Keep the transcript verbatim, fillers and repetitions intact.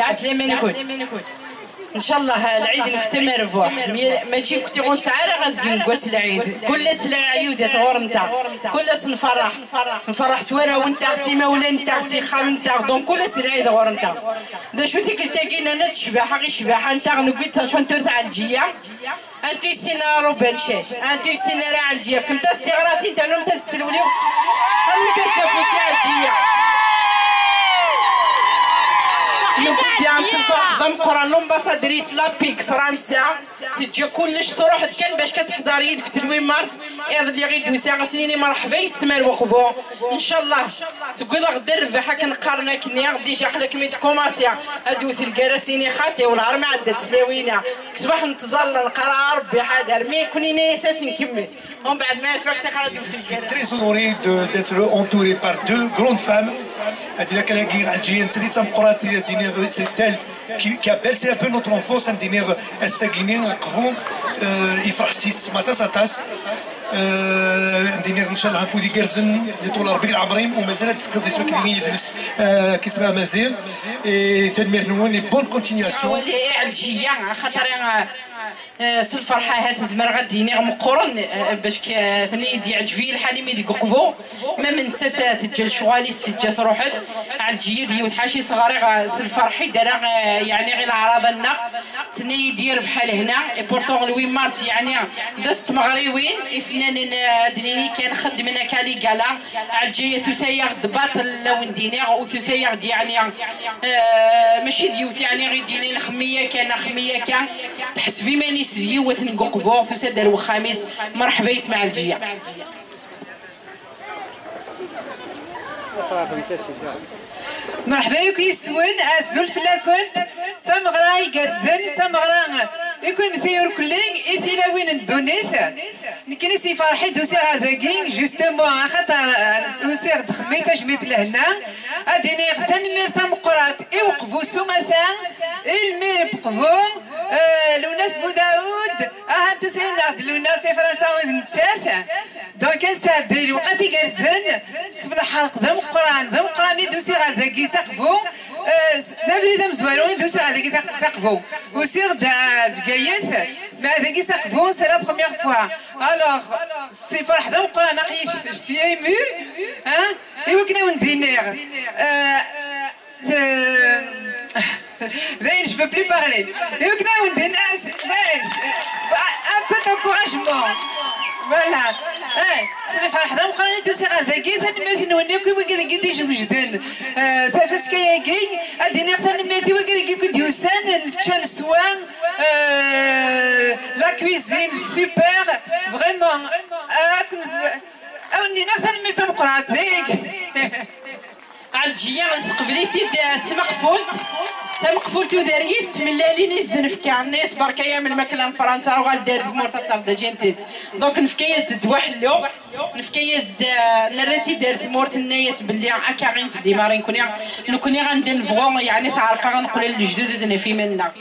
Lɛeslama-nkent. Ncallah lɛid-nkent amerbuḥ. Mačči kunti ur nesɛi ara azgen n wass lɛid. Kul ass lɛid ɣur-nteɣ. Kul ass nferreḥ. Nferreḥ s warraw-nteɣ, s imawlan-nteɣ, s yixxamen-nteɣ. Donc kul ass lɛid ɣur-nteɣ. D acu tikkelt-agi nnan-d ccbaḥa i ccbaḥa-nteɣ, newwi-d tacanturt Ɛelǧiya. Antu yessinen ara Ruben Cech? Antu yessinen ara Ɛelǧiya? Fkemt-as tiɣratin, ternumt-as ttewliwil. Rnumt-as afus i Ɛelǧiya. Newwi-d s lferḥ d ameqqran l'ambassadrice lapik Fransa. Teǧǧa kullec, truḥ-d kan bac ad teḥḍer yid-k le huit mars. Iḍelli i d-tusa, ad s-nini mṛeḥba yes-m ar Uqbu. Ncallah tewwiḍ-aɣ-d rrbeḥ akken qqaren akkenni. Déjà aql-akem-id kumaṣi ad d-tewwet lgara-s-ini xaṭi, wellah ar ma ɛeddat tlawin-a. Ṣṣbeḥ nettẓalla neqqar: "A Ṛebbi ḥader, mi kunina-yas ad tt-nkemmel." Umbeɛd ma ifak tixer ad d-tewwet lgara. Très honoré de, d'être entouré par deux grandes femmes. Ad d-nini kan agi Ɛelǧiya, nettat d tameqqrant, ad d-nini, c'est elle qui, qui a bercé un peu notre enfance, ad d-nini, ass-agi-ni, Aqbu, euh, yefreḥ s yes-m aṭas, aṭas. Euh, ad d-nini, ncallah, afud igerrzen, yeṭṭul Ṛebbi leɛmer-im, u mazal ad tefkeḍ isem-ik yid-s, euh, kisra mazal. Et tanemmirt-nwen, et bonne continuation. Awal i Ɛelǧiya, axaṭer, euh, Eh, s lferḥ ahat zemreɣ ad d-iniɣ meqqren, eh, bac k-, tenna-yi-d yeɛǧeb-iyi lḥal imi deg Uqbu, ma m nettat, eh, teǧǧa lecɣal-is, teǧǧa truḥ-d. Ɛelǧiya d yiwet ḥaci s-ɣriɣ, eh, s lferḥ i d-rriɣ, eh, yeɛni i leɛraḍ-nneɣ. Tenna-yi-d yerbeḥ a lehna, et pourtant le huit mars yeɛni d ass n tmeɣriwin, ifennanen, eh, ad d-nini kan xeddmen akka ligala. Ɛelǧiya tusa-yaɣ-d baṭel, la wen-d-iniɣ, u tusa-yaɣ-d yeɛni, eh, mačči d yiwet yeɛni i d-yinin xemmi akka neɣ xemmi akka. Teḥseb iman-is d yiwet n Uqbu, tusa-d ar wexxam-is. Mṛeḥba yes-m a Ɛelǧiya. Mṛeḥba yakk yes-wen, azul fell-akent. Tameɣra igerrzen, tameɣra i kunmti irkelli, i tilawin n ddunit. Nekkini s lferḥ i d-usiɣ ar dagi, justement, axaṭer, eh, usiɣ-d xemmi tajmilt lehna. Ad iniɣ tanemmirt tameqqrant i Uqbu s umata, i lmir n Uqbu, eh, Lwennas Budaɛud, ahat tusa-yaɣ-d Lwennas i Fransa u d nettat. Donc, ass-a d lewqat igerrzen, s lḥerq d ameqqran, d ameqqran i d-usiɣ ar dagi s Aqbu. Eh, s-, d abrid amezwaru i d-usiɣ ar dagi s Aqbu. Usiɣ-d ar Bgayet, mais dagi s Aqbu, c'est la première fois. Alors, s lferḥ d ameqqran, aql-i, je suis ému, hein? I wakken ad wen-d-iniɣ, eh, eh, dayen, je peux plus parler. I wakken ad wen-d-iniɣ, ah, c'est, ouais, c'est, ah, un peu d'encouragement. Voilà. Eh, s lferḥ d ameqqran i d-usiɣ ar dagi, tanemmirt-nwen akk i wigi dagi d-ijewjden, eh, tafaska-agi, ad d-iniɣ tanemmirt i wigi dagi i d-yusan, nečča neswa, eh, la cuisine, super, vraiment, eh, ad ken-, ad wen-iniɣ tanemmirt tameqqrant, deg. Ɛelǧiya, nseqbel-itt-id, eh, s tmeqfult. Tameqfult udergis, tmellalin i s-d-nefka. Nna-yas: "Berka-yam lmakla n Fransa, uɣal-d ar tmurt ad terreḍ aǧin-tt." Donc, nefka-yas-d ddwa ḥellu, nefka-yas-d, eh, nerra-tt-id ar tmurt, nna-yas belli akka i nteddi mara nekni, nekni anda nebɣu, yeɛni, teɛreq-aɣ ad neqqel ar lejdud, ad naf iman-nneɣ.